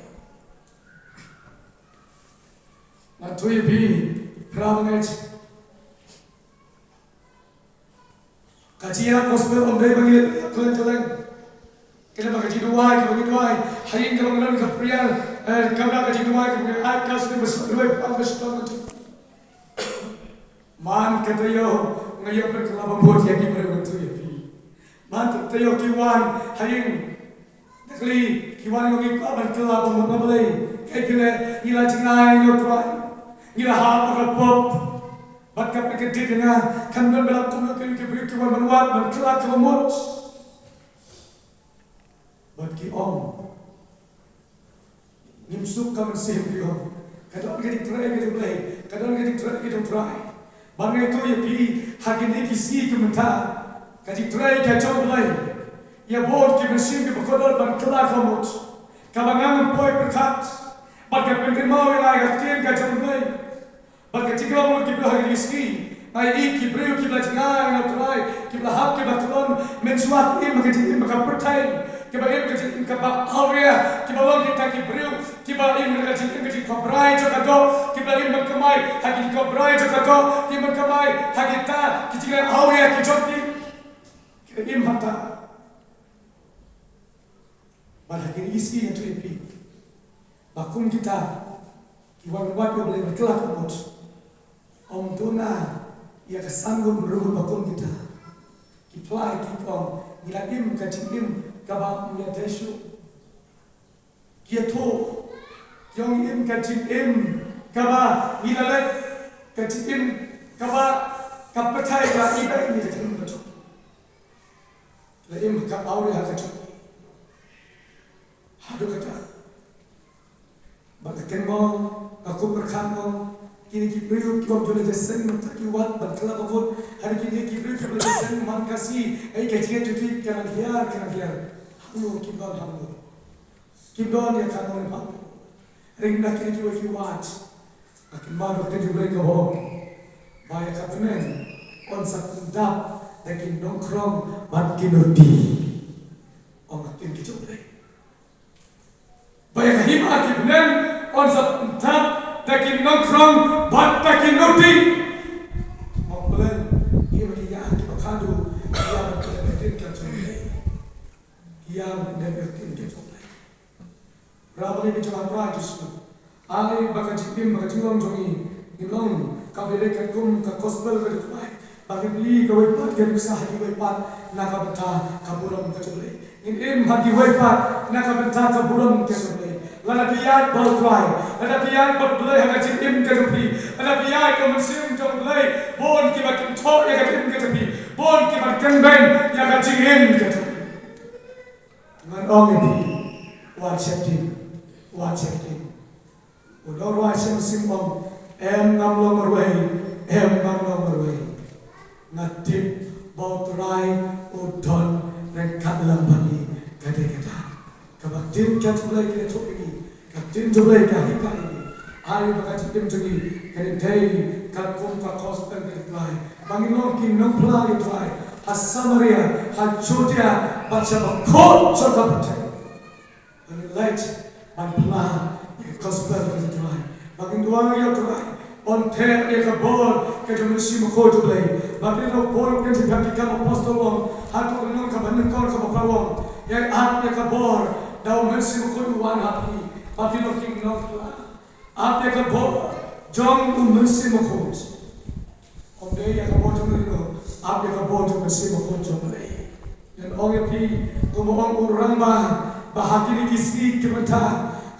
Nga ïathuh ïa phi, para bangeit, ka jingïalap gospel ym dei ba ngi leit kylleng kylleng. Kane ba ka jingduwai, ka jingduwai ha ïing, ka jingduwai ha prayer, eh, kamra, ka jingduwai, ka jingduwai, ai ka sngewbha, sngewbha, sngewbha. Man ka taïew nga ïoh pynkylla bamut ïa ki briew, nga ïathuh ïa phi. Man ka taïew ki wan ha ïing, da kali ki wan, ngi kwah ban kylla bamut, namar balei? Kaei phi leh? Ngi la jngai ïa U Trai. Ngi la hap ha ka pop bad ka pyrkhat ïa nga, kan don ba la kumno ki briew ki wan ban wad ban kylla ka mut. Bad ki ong, ngim suk ka mynsiem, ki ong. Ka don ka jingtrei ka jong U Blei, ka don ka jingtrei ka jong U Trai. Bad nga ïathuh ïa phi, ha kine ki sngi ki mynta, ka jingtrei ka jong U Blei ïa bun ki mynsiem kiba kordor ban kylla ka mut. Kaba nga ngam poi pyrkhat bad ka pynkynmaw ïa nga ïa ka ktien ka jong U Blei. Bad ka jingkyrpad ki briew ha kine ki sngi, nga ïohi ki briew kiba la jngai ïa U Trai, kiba la hap, kiba la khlem mynshuwa, im ha ka jingim ba ka pyrthei, kiba im ha ka jingim kaba awria, kiba long kita ki briew kiba im ha ka jingim ka jingkhabrai jong ka doh, kiba im ban kamai ha ki jingkhabrai jong ka doh, im ban kamai ha kita ki jingleh awria ki jong ki. Kiba im hangta. Bad ha kine ki sngi nga ïathuh ïa phi ba kum kita ki wan wad ïa U Blei ban kylla ka mut. Ym duna ïa ka san ngut ruh ba kum kita ki phla ki ong, ngi la im ka jingim kaba ym ïadei shuh. Ki ïathuh, ki ong, im ka jingim kaba ngi la leh, ka jingim kaba ka pyrthei ka ibei, ngi ka jingim ka jong. La im ka awria ha ka jong. Haduh katta. Ba ka kynmaw, ka kup pyrkhat mo, kine ki briew kiba ym ju leit seng, mynta ki wad ban kylla ka mut. Hynrei kine ki briew kiba leit seng man ka sngi, ei, ka jingïathuh ka nang hiar, ka nang hiar. Hangno kim don, hangno kim don ïa ka nongrim, hangno. Hynrei na kine kiwei ki wad, ka kynmaw ka ktien jong U Blei ka ong ba ïa ka bneng yn sa pyndap da ki nongkhrong bad ki nongti. Ong ka ktien ka jong U Blei ba ïa ka hima ki bneng yn sa pyndap da ki nongkhrong bad da ki nongti. Mo, U Blei, ïa ki, ïa kiba khadduh, ïa ka ktien ka jong U Blei. Ïa ka ktien ka jong U Blei. Para bangeit jong U Trai Jisu. Ai ba ka jingim, ba ka jinglong jong ngi, ngin long, ka bri katkum ka gospel ka jong U Trai. Ba ngin ïohi kawei pat ka nuksa ha kiwei pat na ka bynta ka burom ka jong U Blei. Ngin im ha kiwei pat na ka bynta ka burom ka jong U Blei. Lada phi ïaid bad U Trai, lada phi ïaid bad U Blei ha ka jingim ka jong phi, lada phi ïaid ka mynsiem jong U Blei, bun kiba kynthoh ïa ka jingim ka jong phi, bun kiba kynbeiñ ïa ka jingim ka jong phi. Ngan ong ïa phi, wat sheptieng, wat sheptieng. U nongrwai Shem Sim ong, em ngam long marwei, em ngam long marwei. Nga tip ba U Trai u don ryngkat lang bad ngi ka dei kata. Kaba ktien ka jong U Blei ka ïathuh ïa ngi, ka ktien jong U Blei ka hikai ïa ngi. Ai ba ka jingim jong ngi kan dei katkum ka gospel ka jong U Trai. Ba ngin long ki nongphla ïa U Trai ha Samaria, ha Judea, bad sha bakhot jong ka pyrthei. Ba ngin leit ban phla ïa ka gospel ka jong U Trai. Ba ngin duwai ïa U Trai un theh ïa ka bor ka jong U Mynsiem Bakhuid U Blei. Ba ngin long bor, ngin sngewthuh ki kam apostol ong, hato ka lynnong kaba nyngkong kaba phra ong, ïa, ap ïa ka bor da U Mynsiem Bakhuid un wan ha phi. Ba phin long ki nongphla. Ap ïa ka bor jong U Mynsiem Bakhuid. Ym dei ïa ka bor jong ngi ruh, ap ïa ka bor jong U Mynsiem Bakhuid jong U Blei. Ngan ong ïa phi, kumba ong u rangbah, ba ha kine ki sngi ki mynta,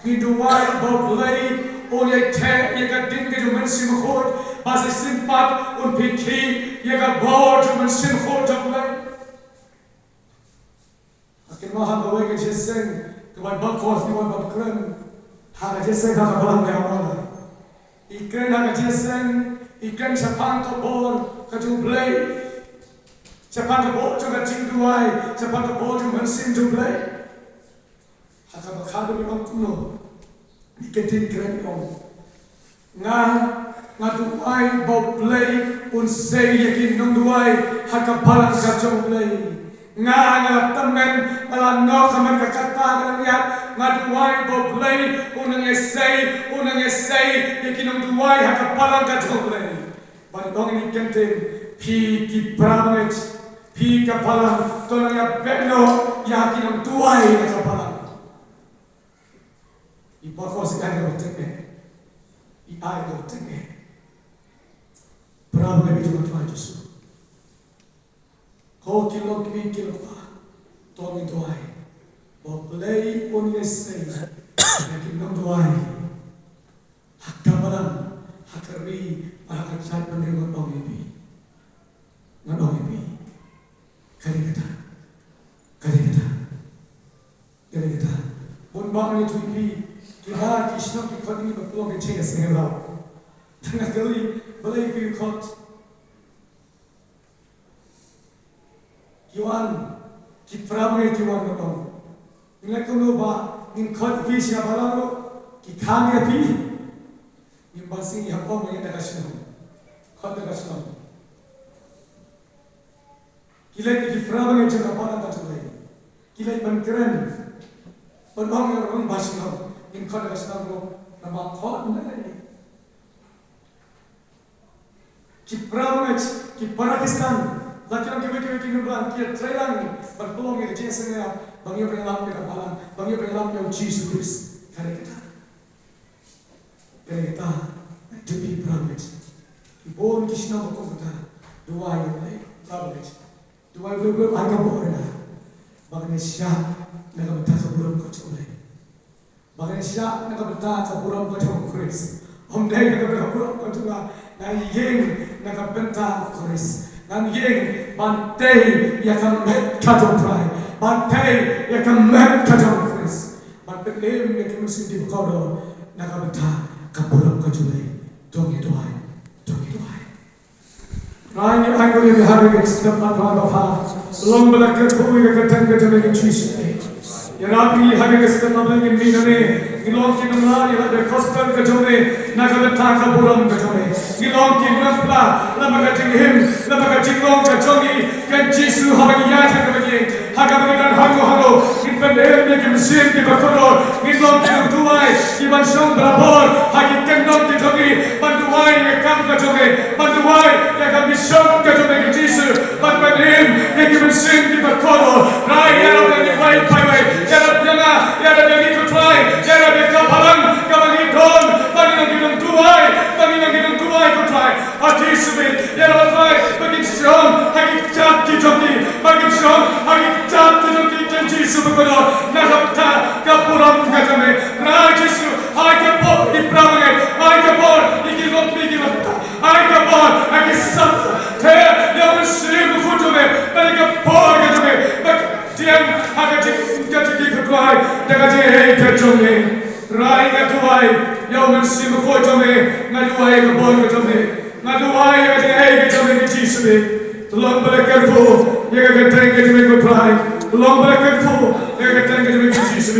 ngin duwai ba U Blei un ïa theh ïa ka ding ka jong U Mynsiem Bakhuid, ba sa shisien pat un pynkiew ïa ka bor jong U Mynsiem Bakhuid jong U Blei. Nga kynmaw ha kawei ka jingïaseng kaba bad kos, ngi wan ban kren ha ka jingïaseng ha ka balang ka Amara. I kren ha ka jingïaseng, i kren shaphang ka bor ka jong U Blei, shaphang ka bor jong ka jingduwai, shaphang ka bor jong U Mynsiem jong U Blei. Ha kaba khadduh i ong kumno? Ni ka ktien kren i ong, nga, nga duwai ba U Blei un sei ïa ki nongduwai ha ka balang ka jong U Blei. Nga, nga la tymmen, nga la nok ha man ka kata ka nang ïaid, nga duwai ba U Blei un nang ïasei, un nang ïasei ïa ki nongduwai ha ka balang ka jong U Blei. Ban ong ïa kane ka ktien, phi ki para bangeit, phi ka balang, to nang ïa beh noh ïa ki nongduwai ha ka balang. I bakhuid, i ai kaba tyngeh. I ai kaba tyngeh. Para bangeit jong U Trai Jisu. Ko ki lok kmie ki lok kpa, to ngin duwai ba U Blei un ïasei ïa ki nongduwai ha ka balang, ha ka Phi, ha ka jait bynriew ngan ong ïa phi. Ngan ong ïa phi. Ka dei kata. Ka dei kata. Ka dei kata. Bun bah ngi ïathuh ïa phi. Kiba ki shnong ki khot ïa ngi ba pynlong ka jingïaseng ïa la. Te nga kylli, balei phi khot? Ki wan, ki para bangeit ki wan ban ong, ngin leh kumno ba ngin khot ïa phi sha balang ruh, ki khang ïa phi. Ngim bang sing ïa ka ong ïa da ka shnong. Khot da ka shnong. Ki leit ki para bangeit jong ka balang ka jong lei. Ki leit ban kren. Ban ong ïa ka rangbah shnong. Ngin khot da ka shnong ruh. Namar khot na lei. Ki para bangeit, ki para Khristan, la ki long kiwei kiwei ki nongïalam, ki trei lang ban pynlong ïa ka jingïaseng ïa, ban ïoh ban ïalap ïa ka balang, ban ïoh ban ïalap ïa u Jisu Khrist. Ka dei kata. Ka dei kata. Ki para bangeit, ki bun ki shnong ba kum kata. Duwai ïa U Blei, para bangeit. Duwai ïa U Blei, ai ka bor ïa nga ba ngan ïaishah na ka bynta ka burom ka jong U Blei. Ba ngan ïaishah na ka bynta ka burom ka jong u Khrist. Ym dei na ka bynta ka burom ka jong nga. Ngan ïeng na ka bynta u Khrist. Ngan ïeng ban tei ïa ka met ka jong u Trai. Ban tei ïa ka met ka jong u Khrist. Ban pynim ïa ki mynsiem kiba kordor na ka bynta ka burom ka jong u Blei. To ngin duwai. To ngin duwai. Trai, ngi ai nguh ïa phi ha kane ka step ba pha, ba pha long ba la kyrkhu ïa ka kyrteng ka jong me, ko Jisu. Ïarap ïa ngi ha kane ka step ba ngin mih nangne, ngi long ki nongïalam ïa la ka gospel ka jong me, na ka bynta ka burom ka jong me. Ngi long ki nongpla, la ka jinghim, la ka jinglong ka jong ngi, ko Jisu, haba ngi ïaid ha kaba ngi ïeng. Ha kaba ngi don hangne hangne, ngi pynim ïa ki mynsiem kiba kordor, ngi long ki nongduwai, kiban shong barabor ha ki kyndon ki jong ngi, ban duwai ïa ka kam ka jong me, ban duwai ïa ka mission ka jong me, ko Jisu, ban pynim ïa ki mynsiem kiba kordor. Trai, ïarap ïa ngi iwei pa iwei, ïarap ïa nga, ïarap ïa ngi ko Trai, ïarap ïa ka balang kaba ngi don, ba ngin long ki nongduwai, ba ngin long ki nongduwai ko Trai. Ha Jisu, ïarap Trai, ba ngin shong ha ki jait ki jong ki, ba ngin shong ha ki jait ki jong ki, ko Jisu bakordor, na ka bynta ka burom ka jong me. Trai Jisu, ai ka bor ïa ki para bangeit, ai ka bor ïa ki longkmie ki longkpa, ai ka bor ïa ki samla, te ïa u Mynsiem Bakhuid jong me, ba ïa ka bor ka jong me, ba ka tieng ha ka jing, ka jingkyrkhu, da ka jingïeit ka jong me. Trai, nga duwai ïa u Mynsiem Bakhuid jong me, nga duwai ïa ka bor ka jong me, nga duwai ïa ka jingïeit ka jong me, ko Jisu. Long ba la kyrkhu ïa ka kyrteng ka jong me, ko Trai. Long ba la kyrkhu ïa ka kyrteng ka jong me, ko Jisu.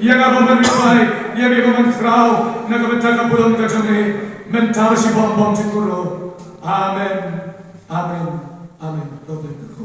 Ïa nga bym ban ri Trai, ïa me bym ban khraw na ka bynta ka burom ka jong me. Mynta bad shibun bymjukut ruh. Amen. Amen. Amen. Long ba la kyrkhu.